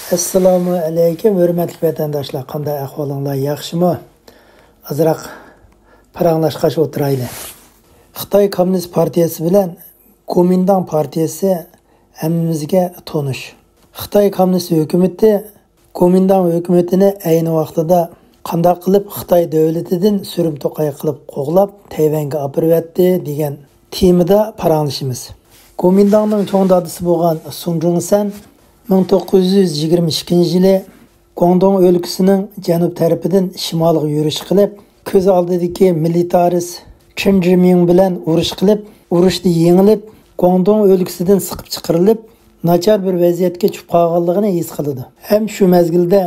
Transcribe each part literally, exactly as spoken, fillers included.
ئەسسالامۇ ئەلەيكۇم، ھۆرمەتلىك ۋەتەنداشلار، قانداق ئەھۋالىڭلار، ياخشىمۇ؟ ئازراق پاراڭلاشقاچ ئولتۇرايلى. خىتاي كوممۇنىست پارتىيەسى بىلەن گومىنداڭ پارتىيەسى ھەممىمىزگە تونۇش. خىتاي كوممۇنىست ھۆكۈمىتى گومىنداڭ ھۆكۈمىتىنى ئەينى ۋاقتىدا قانداق قىلىپ خىتاي دۆلىتىدىن سۈرۈم توقاي قىلىپ قوغلاپ، تەيۋەنگە ئاپىرىۋەتتى دېگەن تېمىدا پاراڭلىشىمىز. گومىنداڭنىڭ چوڭ دادىسى بولغان سۇڭ جۇڭسەن مىڭ توققۇز يۈز يىگىرمە ئىككىنچى يىلى گۇاڭدۇڭ ئۆلكىسىنىڭ جەنۇب تەرىپىدىن شىمالغا يۈرۈش قىلىپ، كۆز ئالدىدىكى مىلىتارىست چېن جىمىڭ بىلەن ئۇرۇش قىلىپ، ئۇرۇشتا يېڭىلىپ، گۇاڭدۇڭ ئۆلكىسىدىن سىقىپ چىقىرىلىپ، ناچار بىر ۋەزىيەتكە چۈشۈپ قالغانلىقىنى ھېس قىلىدۇ ھەم شۇ مەزگىلدە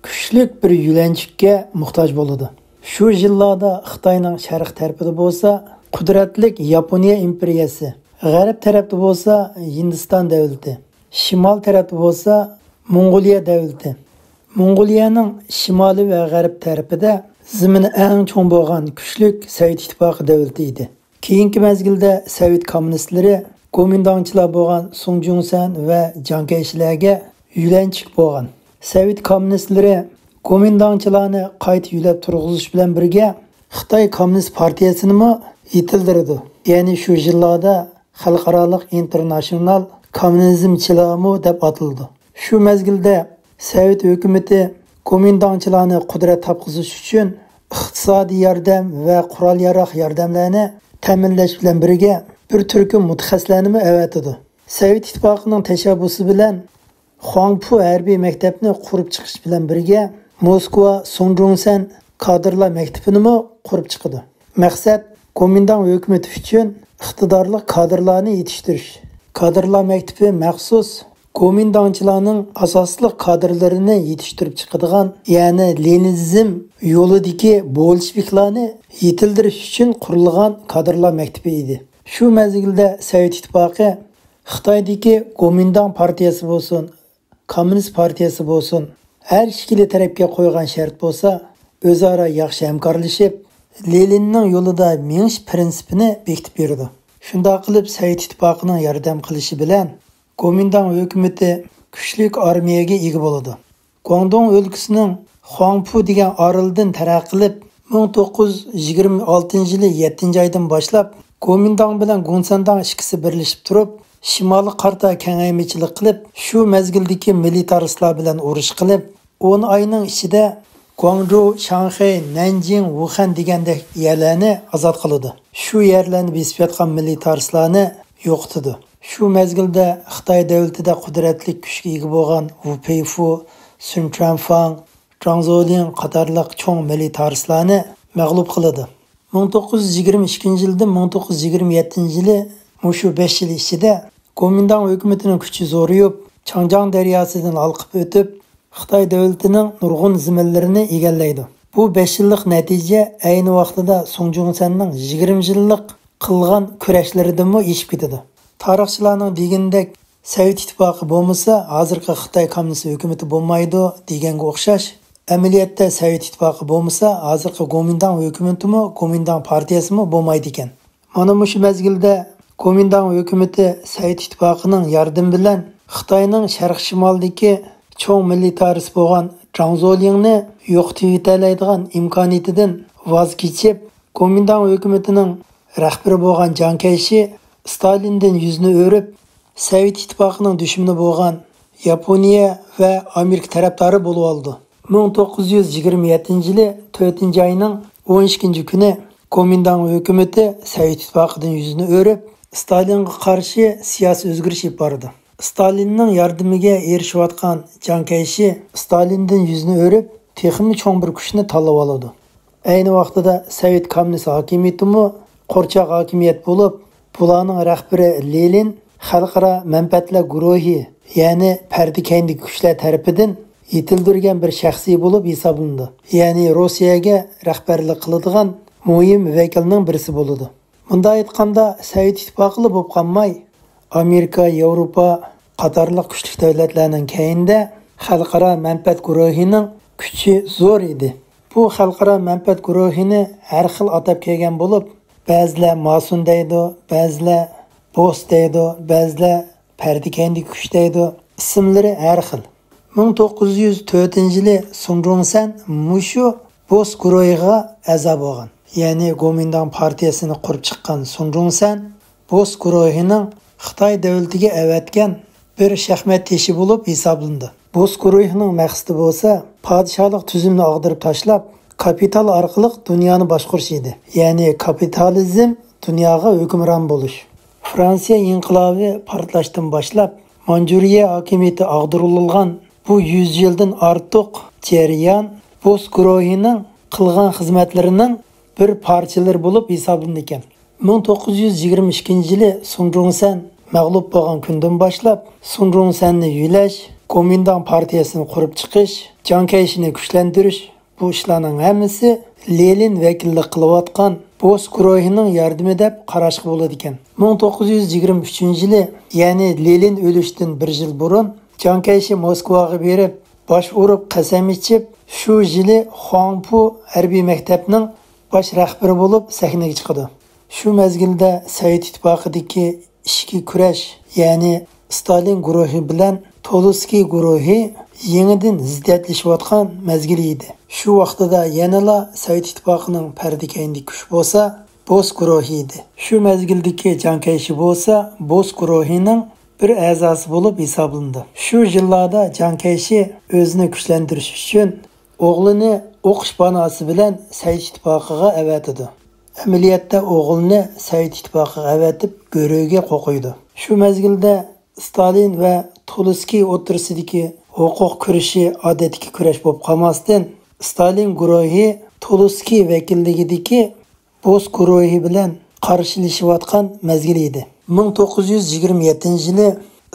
كۈچلۈك بىر يۆلەنچۈككە موھتاج بولىدۇ. شۇ يىللاردا خىتاينىڭ شەرق تەرىپىدە بولسا قۇدرەتلىك ياپونىيە ئىمپېرىيەسى، غەرب تەرەپتە بولسا ھىندىستان دۆلىتى، شىمال تەرەپتە بولسا موڭغۇلىيە دۆلىتى. موڭغۇلىيەنىڭ شىمالى ۋە غەرب تەرىپىدە زېمىنى ئەڭ چوڭ بولغان كۈچلۈك سوۋېت ئىتتىپاقى دۆلىتى ئىدى. كېيىنكى مەزگىلدە سوۋېت كوممۇنىستلىرى گومىنداڭچىلار بولغان سۇڭ جۇڭسەن ۋە جاڭ كەيشىلەرگە يۆلەنچۈك بولغان. سوۋېت كوممۇنىستلىرى گومىنداڭچىلارنى قايتا يۆلەپ تۇرغۇزۇش بىلەن بىرگە خىتاي كوممۇنىست پارتىيەسىنىمۇ يېتىلدۈرىدۇ. يەنى شۇ يىللاردا خەلقئارالىق ئىنتېرناتسىونال كوممۇنىزمچىلارمۇ دەپ ئاتىلىدۇ. شۇ مەزگىلدە سوۋېت ھۆكۈمىتى گومىنداڭچىلارنى قۇدرەت تاپقۇزۇش ئۈچۈن ئىقتىسادىي ياردەم ۋە قورال-ياراغ ياردەملەرنى تەمىنلەش بىلەن بىرگە بىر تۈركۈم مۇتەخەسسىسلەرنىمۇ ئەۋەتىدۇ. سوۋېت ئىتتىپاقىنىڭ تەشەببۇسى بىلەن خۇاڭپۇ ھەربىي مەكتەپنى قۇرۇپ چىقىش بىلەن بىرگە موسكۋا سۇڭ جۇڭسەن كادىرلار مەكتىپىنىمۇ قۇرۇپ چىقىدۇ. مەقسەت، گومىنداڭ ھۆكۈمىتى ئۈچۈن ئىقتىدارلىق كادىرلارنى يېتىشتۈرۈش. كادىرلار مەكتىپى مەخسۇس گومىنداڭچىلارنىڭ ئاساسلىق كادىرلىرىنى يېتىشتۈرۈپ چىقىدىغان، يەنى لېنىنىزم يولىدىكى بولشېۋىكلارنى يېتىلدۈرۈش ئۈچۈن قۇرۇلغان كادىرلار مەكتىپى ئىدى. شۇ مەزگىلدە سوۋېت ئىتتىپاقى خىتايدىكى گومىنداڭ پارتىيەسى بولسۇن، كوممۇنىست پارتىيەسى بولسۇن، ھەر ئىككىلا تەرەپكە قويغان شەرت بولسا، ئۆزئارا ياخشى ھەمكارلىشىپ، لېنىننىڭ يولىدا مېڭىش پىرىنسىپىنى بېكىتىپ بېرىدۇ. شۇنداق قىلىپ، سوۋېت ئىتتىپاقىنىڭ ياردەم قىلىشى بىلەن گومىنداڭ ھۆكۈمىتى كۈچلۈك ئارمىيەگە ئىگە بولىدۇ. گۇاڭدۇڭ ئۆلكىسىنىڭ خۇاڭپۇ دېگەن ئارىلىدىن تەرەققىي قىلىپ، مىڭ توققۇز يۈز يىگىرمە ئالتىنچى يىلى يەتتىنچى ئايدىن باشلاپ، گومىنداڭ بىلەن گۇڭسەنداڭ ئىككىسى بىرلىشىپ تۇرۇپ، شىمالغا قارىتا كېڭەيمىچىلىك قىلىپ، شۇ مەزگىلدىكى مىلىتارىستلار بىلەن ئۇرۇش قىلىپ، ئون ئاينىڭ ئىچىدە گۇاڭجۇ، شاڭخەي، نەنجىڭ، ۋۇخەن دېگەندەك يەرلەرنى ئازاد قىلىدۇ. شۇ يەرلەرنى بېسىپ ياتقان مىلىتارىستلارنى يوقىتىدۇ. شۇ مەزگىلدە خىتاي دۆلىتىدە قۇدرەتلىك كۈچكە ئىگە بولغان ۋۇ پېيفۇ، سۈن چۈەنفاڭ، جاڭ زولىڭ قاتارلىق چوڭ مىلىتارىستلارنى مەغلۇپ قىلىدۇ. مىڭ توققۇز يۈز يىگىرمە ئىككىنچى يىلدىن مىڭ توققۇز يۈز يىگىرمە يەتتىنچى يىلى مۇشۇ بەش يىل ئىچىدە گومىنداڭ ھۆكۈمىتىنىڭ كۈچى زورىيىپ، چاڭجياڭ دەرياسىدىن ھالقىپ ئۆتۈپ، خىتاي دۆلىتىنىڭ نۇرغۇن زېمىنلىرىنى ئىگىلەيدۇ. بۇ بەش يىللىق نەتىجە ئەينى ۋاقتىدا سۇڭ جۇڭسەننىڭ يىگىرمە يىللىق قىلغان كۈرەشلىرىدىنمۇ ئېشىپ كېتىدۇ. تارىخچىلارنىڭ دېگىنىدەك، سوۋېت ئىتتىپاقى بولمىسا، ھازىرقى خىتاي كوممۇنىست ھۆكۈمىتى بولمايدۇ دېگەنگە ئوخشاش، ئەمەلىيەتتە سوۋېت ئىتتىپاقى بولمىسا، ھازىرقى گومىنداڭ ھۆكۈمىتىمۇ، گومىنداڭ پارتىيەسىمۇ بولمايدىكەن. مانا مۇشۇ مەزگىلدە گومىنداڭ ھۆكۈمىتى سوۋېت ئىتتىپاقىنىڭ ياردىمى بىلەن خىتاينىڭ شەرقىي شىمالىدىكى چوڭ مىلىتارىست بولغان جاڭ زولىڭنى يوقىتىۋېتەلەيدىغان ئىمكانىيىتىدىن ۋاز كېچىپ، گومىنداڭ ھۆكۈمىتىنىڭ رەھبىرى بولغان جاڭ كەيشى ستالىندىن يۈزىنى ئۆرۈپ، سوۋېت ئىتتىپاقىنىڭ دۈشمىنى بولغان ياپونىيە ۋە ئامېرىكا تەرەپدارى بولۇۋالىدۇ. مىڭ توققۇز يۈز يىگىرمە يەتتىنچى يىلى تۆتىنچى ئاينىڭ ئون ئىككىنچى كۈنى گومىنداڭ ھۆكۈمىتى سوۋېت ئىتتىپاقىدىن يۈزىنى ئۆرۈپ، ستالىنغا قارشى سىياسىي ئۆزگىرىش ئېلىپ بارىدۇ. ستالىننىڭ ياردىمىگە ئېرىشىۋاتقان جاڭ كەيشى ستالىندىن يۈزىنى ئۆرۈپ، تېخىمۇ چوڭ بىر كۈچنى تاللىۋالىدۇ. ئەينى ۋاقتىدا سوۋېت كوممۇنىست ھاكىمىيىتىمۇ قورچاق ھاكىمىيەت بولۇپ، بۇلارنىڭ رەھبىرى لېنىن خەلقئارا مەنپەئەتلەر گۇرۇھى، يەنى پەردە كەينىدىكى كۈچلەر تەرىپىدىن يېتىلدۈرگەن بىر شەخسىي بولۇپ ھېسابلىنىدۇ. يەنى روسىيەگە رەھبەرلىك قىلىدىغان مۇھىم ۋەكىلنىڭ بىرسى بولىدۇ. مۇنداق ئېيتقاندا، سوۋېت ئىتتىپاقىلا بولۇپ قالماي، ئامېرىكا، ياۋروپا قاتارلىق كۈچلۈك دۆلەتلەرنىڭ كەينىدە خەلقئارا مەنپەئەت گۇرۇھىنىڭ كۈچى زور ئىدى. بۇ خەلقئارا مەنپەئەت گۇرۇھىنى ھەر خىل ئاتاپ كەلگەن بولۇپ، بەزىلەر ماسون دەيدۇ، بەزىلەر بوس دەيدۇ، بەزىلەر پەردە كەينىدىكى كۈچ دەيدۇ. ئىسىملىرى ھەر خىل. مىڭ توققۇز يۈز تۆتىنچى يىلى سۇن جۇڭسەن مۇشۇ بوس گۇرۇھىغا ئەزا بولغان. يەنى گومىنداڭ پارتىيەسىنى قۇرۇپ چىققان سۇن جۇڭسەن بوس گۇرۇھىنىڭ خىتاي دۆلىتىگە ئەۋەتكەن بىر شاھمات تېشى بولۇپ ھېسابلىنىدۇ. بوس گۇرۇھىنىڭ مەقسىتى بولسا پادىشاھلىق تۈزۈمنى ئاغدۇرۇپ تاشلاپ، كاپىتال ئارقىلىق دۇنيانى باشقۇرۇش ئىدى. يەنى كاپىتالىزم، دۇنياغا ھۆكۈمران بولۇش. فرانسىيە ئىنقىلابى پارتلاشتىن باشلاپ، مانجۇرىيە ھاكىمىيىتى ئاغدۇرۇلغان بۇ يۈز يىلدىن ئارتۇق جەريان بوس گۇرۇھىنىڭ قىلغان خىزمەتلىرىنىڭ بىر پارچىلىرى بولۇپ ھېسابلىنىدىكەن. مىڭ توققۇز يۈز يىگىرمە ئىككىنچى يىلى سۇن جۇڭسەن مەغلۇپ بولغان كۈندىن باشلاپ، سۇن جۇڭسەننى يۆلەش، گومىنداڭ پارتىيەسىنى قۇرۇپ چىقىش، جاڭ كەيشىنى كۈچلەندۈرۈش، بۇ ئىشلارنىڭ ھەممىسى لېنىن ۋەكىللىك قىلىۋاتقان بوس گۇرۇھىنىڭ ياردىمى دەپ قاراشقا بولىدىكەن. مىڭ توققۇز يۈز يىگىرمە ئۈچىنچى يىلى، يەنى لېنىن ئۆلۈشتىن بىر يىل بۇرۇن، جاڭ كەيشى موسكۋاغا بېرىپ، باش ئۇرۇپ، قەسەم ئىچىپ، شۇ يىلى خۇاڭپۇ ھەربىي مەكتەپنىڭ باش رەھبىرى بولۇپ سەھنىگە چىقىدۇ. شۇ مەزگىلدە سوۋېت ئىتتىپاقىدىكى ئىچكى كۈرەش، يەنى ستالىن گۇرۇھى بىلەن تولسكىي گۇرۇھى يېڭىدىن زىددىيەتلىشىۋاتقان مەزگىلى ئىدى. شۇ ۋاقتىدا يەنىلا سوۋېت ئىتتىپاقىنىڭ پەردە كەينىدىكى كۈچ بولسا بوس گۇرۇھى ئىدى. شۇ مەزگىلدىكى جاڭ كەيشى بولسا بوس گۇرۇھىنىڭ بىر ئەزاسى بولۇپ ھېسابلىنىدۇ. شۇ يىللاردا جاڭ كەيشى ئۆزىنى كۈچلەندۈرۈش ئۈچۈن ئوغلىنى ئوقۇش باناسى بىلەن سوۋېت ئىتتىپاقىغا ئەۋەتىدۇ. ئەمەلىيەتتە ئوغلىنى سوۋېت ئىتتىپاقىغا ئەۋەتىپ گۆرۈگە قوقۇيدۇ. شۇ مەزگىلدە ستالىن ۋە تولسكىي ئوتتۇرىسىدىكى ھوقۇق كۈرىشى ئادەتتىكى كۈرەش بولۇپ قالماستىن، ستالىن گۇرۇھى تولسكىي ۋەكىللىكىدىكى بوس گۇرۇھى بىلەن قارشىلىشىۋاتقان مەزگىل ئىدى. مىڭ توققۇز يۈز يىگىرمە يەتتىنچى يىلى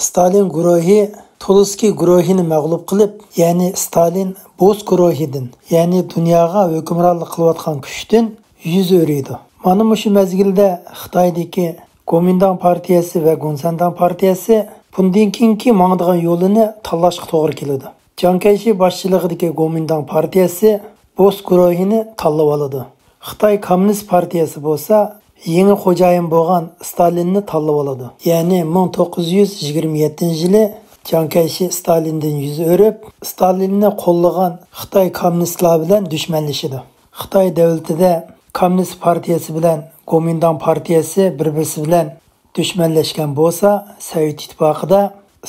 ستالىن گۇرۇھى تولسكىي گۇرۇھىنى مەغلۇپ قىلىپ، يەنى ستالىن بوس گۇرۇھىدىن، يەنى دۇنياغا ھۆكۈمرانلىق قىلىۋاتقان كۈچتىن يۈز ئۆرۈيدۇ. مانا مۇشۇ مەزگىلدە خىتايدىكى گومىنداڭ پارتىيەسى ۋە گۇنسەنداڭ پارتىيەسى بۇندىن كېيىنكى ماڭىدىغان يولىنى تاللاشقا توغرا كېلىدۇ. جاڭ كەيشى باشچىلىقىدىكى گومىنداڭ پارتىيەسى بوس گۇرۇھىنى تاللىۋالىدۇ. خىتاي كوممۇنىست پارتىيەسى بولسا يېڭى خوجايىن بولغان ستالىننى تاللىۋالىدۇ. يەنى مىڭ توققۇز يۈز يىگىرمە يەتتىنچى يىلى جاڭ كەيشى ستالىندىن يۈز ئۆرۈپ، ستالىننى قوللىغان خىتاي كوممۇنىستلار بىلەن دۈشمەنلىشىدۇ. خىتاي دۆلىتىدە كوممۇنىست پارتىيەسى بىلەن گومىنداڭ پارتىيەسى بىر-بىرسى بىلەن دۈشمەنلەشكەن بولسا، سوۋېت ئىتتىپاقىدا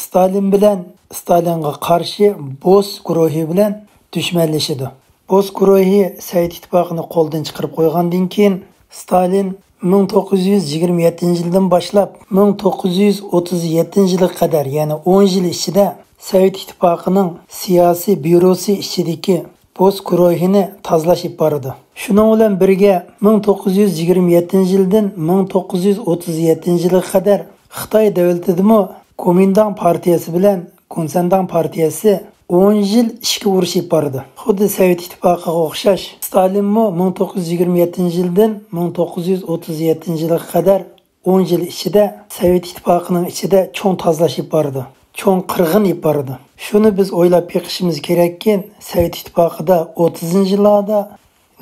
ستالىن بىلەن ستالىنغا قارشى بوس گۇرۇھى بىلەن دۈشمەنلىشىدۇ. بوس گۇرۇھى سوۋېت ئىتتىپاقىنى قولدىن چىقىرىپ قويغاندىن كېيىن، ستالىن مىڭ توققۇز يۈز يىگىرمە يەتتىنچى يىلدىن باشلاپ مىڭ توققۇز يۈز ئوتتۇز يەتتىنچى يىلغا قەدەر، يەنى ئون يىل ئىچىدە سوۋېت ئىتتىپاقىنىڭ سىياسىي بيۇروسى ئىچىدىكى بوس گۇرۇھىنى تازىلاش ئېلىپ بارىدۇ. شۇنىڭ بىلەن بىرگە، مىڭ توققۇز يۈز يىگىرمە يەتتىنچى يىلدىن مىڭ توققۇز يۈز ئوتتۇز يەتتىنچى يىلغا قەدەر خىتاي دۆلىتىدىمۇ گومىنداڭ پارتىيەسى بىلەن گۇنسەنداڭ پارتىيەسى ئون يىل ئىچكى ئۇرۇش ئېلىپ بارىدۇ. خۇددى سوۋېت ئىتتىپاقىغا ئوخشاش، ستالىنمۇ مىڭ توققۇز يۈز يىگىرمە يەتتىنچى يىلدىن مىڭ توققۇز يۈز ئوتتۇز يەتتىنچى يىلغا قەدەر ئون يىل ئىچىدە سوۋېت ئىتتىپاقىنىڭ ئىچىدە چوڭ تازىلاش ئېلىپ بارىدۇ. چوڭ قىرغىن ئېلىپ بارىدۇ. شۇنى بىز ئويلاپ بېقىشىمىز كېرەككى، سوۋېت ئىتتىپاقىدا ئوتتۇزىنچى يىللاردا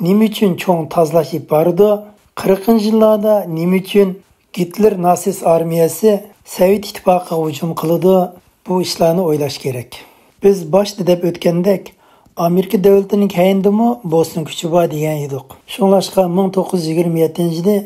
نېمە ئۈچۈن چوڭ تازىلاش ئېلىپ بارىدۇ؟ قىرىقىنچى يىللاردا نېمە ئۈچۈن گىتلېر ناتسىست ئارمىيەسى سوۋېت ئىتتىپاقىغا ھۇجۇم قىلىدۇ؟ بۇ ئىشلارنى ئويلاش كېرەك. بىز باشتا دەپ ئۆتكەندەك، ئامېرىكا دۆلىتىنىڭ كەينىدىمۇ بوسنىڭ كۈچى بار دېگەن ئىدۇق. شۇڭلاشقا مىڭ توققۇز يۈز يىگىرمە يەتتىنچى يىلى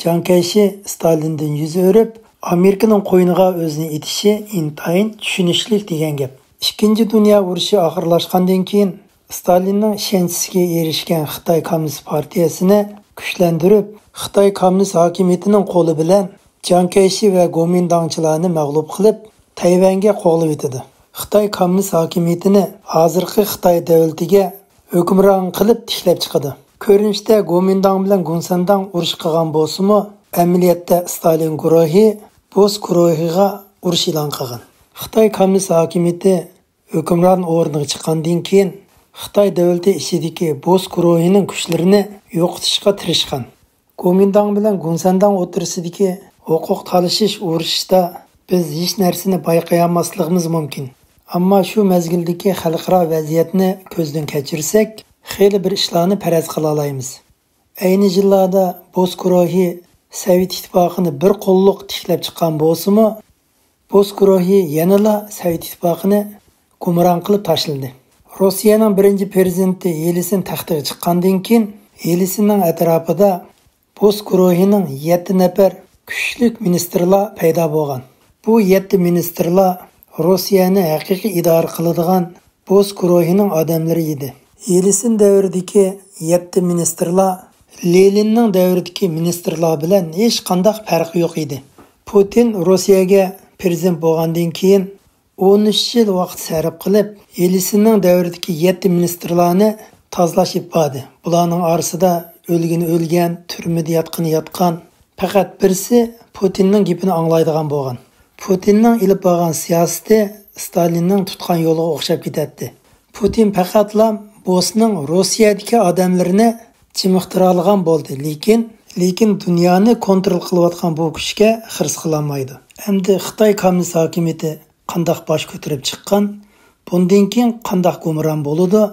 جاڭ كەيشى ستالىندىن يۈز ئۆرۈپ، ئامېرىكىنىڭ قوينىغا ئۆزىنى ئېتىشى ئىنتايىن چۈشىنىشلىك دېگەن گەپ. ئىككىنچى دۇنيا ئۇرۇشى ئاخىرلاشقاندىن كېيىن، ستالىننىڭ ئىشەنچىسىگە ئېرىشكەن خىتاي كوممۇنىست پارتىيەسىنى كۈچلەندۈرۈپ، خىتاي كوممۇنىست ھاكىمىيىتىنىڭ قولى بىلەن جاڭ كەيشى ۋە گومىنداڭچىلارنى مەغلۇپ قىلىپ، تەيۋەنگە قوغلىۋېتىدۇ. خىتاي كوممۇنىست ھاكىمىيىتىنى ھازىرقى خىتاي دۆلىتىگە ھۆكۈمران قىلىپ تىكلەپ چىقىدۇ. كۆرۈنۈشتە گومىنداڭ بىلەن گۇنسەنداڭ ئۇرۇش قىلغان بولسىمۇ، ئەمەلىيەتتە ستالىن گۇرۇھى بوس گۇرۇھىغا ئۇرۇش ئېلان قىلغان. خىتاي كوممۇنىست ھاكىمىيىتى ھۆكۈمران ئورنىغا چىققاندىن كېيىن، خىتاي دۆلىتى ئىچىدىكى بوس گۇرۇھىنىڭ كۈچلىرىنى يوقىتىشقا تىرىشقان. گومىنداڭ بىلەن گۇنسەنداڭ ئوتتۇرىسىدىكى ھوقۇق تالىشىش ئۇرۇشىدا بىز ھېچ نەرسىنى بايقىيالماسلىقىمىز مۇمكىن. ئەمما شۇ مەزگىلدىكى خەلقئارا ۋەزىيەتنى كۆزدىن كەچۈرسەك، خېلى بىر ئىشلارنى پەرەز قىلالايمىز. ئەينى يىللاردا بوس گۇرۇھى سوۋېت ئىتتىپاقىنى بىر قوللۇق تىكلەپ چىققان بولسىمۇ، بوس گۇرۇھى يەنىلا سوۋېت ئىتتىپاقىنى گۇمران قىلىپ تاشلىدى. روسىيەنىڭ بىرىنچى پىرېزىدېنتى يېلىسىن تەختىگە چىققاندىن كېيىن، يېلىسىننىڭ ئەتراپىدا بوس گۇرۇھىنىڭ يەتتە نەپەر كۈچلۈك مىنىستىرلار پەيدا بولغان. بۇ يەتتە مىنىستىرلار روسىيەنى ھەقىقىي ئىدارە قىلىدىغان بوس گۇرۇھىنىڭ ئادەملىرى ئىدى. يېلىسىن دەۋرىدىكى يەتتە مىنىستىرلار لېنىننىڭ دەۋرىدىكى مىنىستىرلار بىلەن ھېچقانداق پەرقى يوق ئىدى. پۇتىن روسىيەگە پىرېزىدېنت بولغاندىن كېيىن، ئون ئۈچ يىل ۋاقىت سەرپ قىلىپ، يېلىسىننىڭ دەۋرىدىكى يەتتە مىنىستىرلارنى تازىلاش ئېلىپ باردى. بۇلارنىڭ ئارىسىدا ئۆلگىنى ئۆلگەن، تۈرمىدە ياتقىنى ياتقان، پەقەت بىرسى پۇتىننىڭ گېپىنى ئاڭلايدىغان بولغان. پۇتىننىڭ ئېلىپ بارغان سىياسىتى ستالىننىڭ تۇتقان يولىغا ئوخشاپ كېتەتتى. پۇتىن پەقەتلا بوسنىڭ روسىيەدىكى ئادەملىرىنى چېمىقتۇرالىغان بولدى، لېكىن، لېكىن دۇنيانى كونترول قىلىۋاتقان بۇ كۈچكە خىرىس قىلالمايدۇ. ئەمدى خىتاي كوممۇنىست ھاكىمىيىتى قانداق باش كۆتۈرۈپ چىققان، بۇندىن كېيىن قانداق گۇمران بولىدۇ،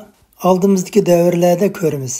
ئالدىمىزدىكى دەۋرلەردە كۆرىمىز.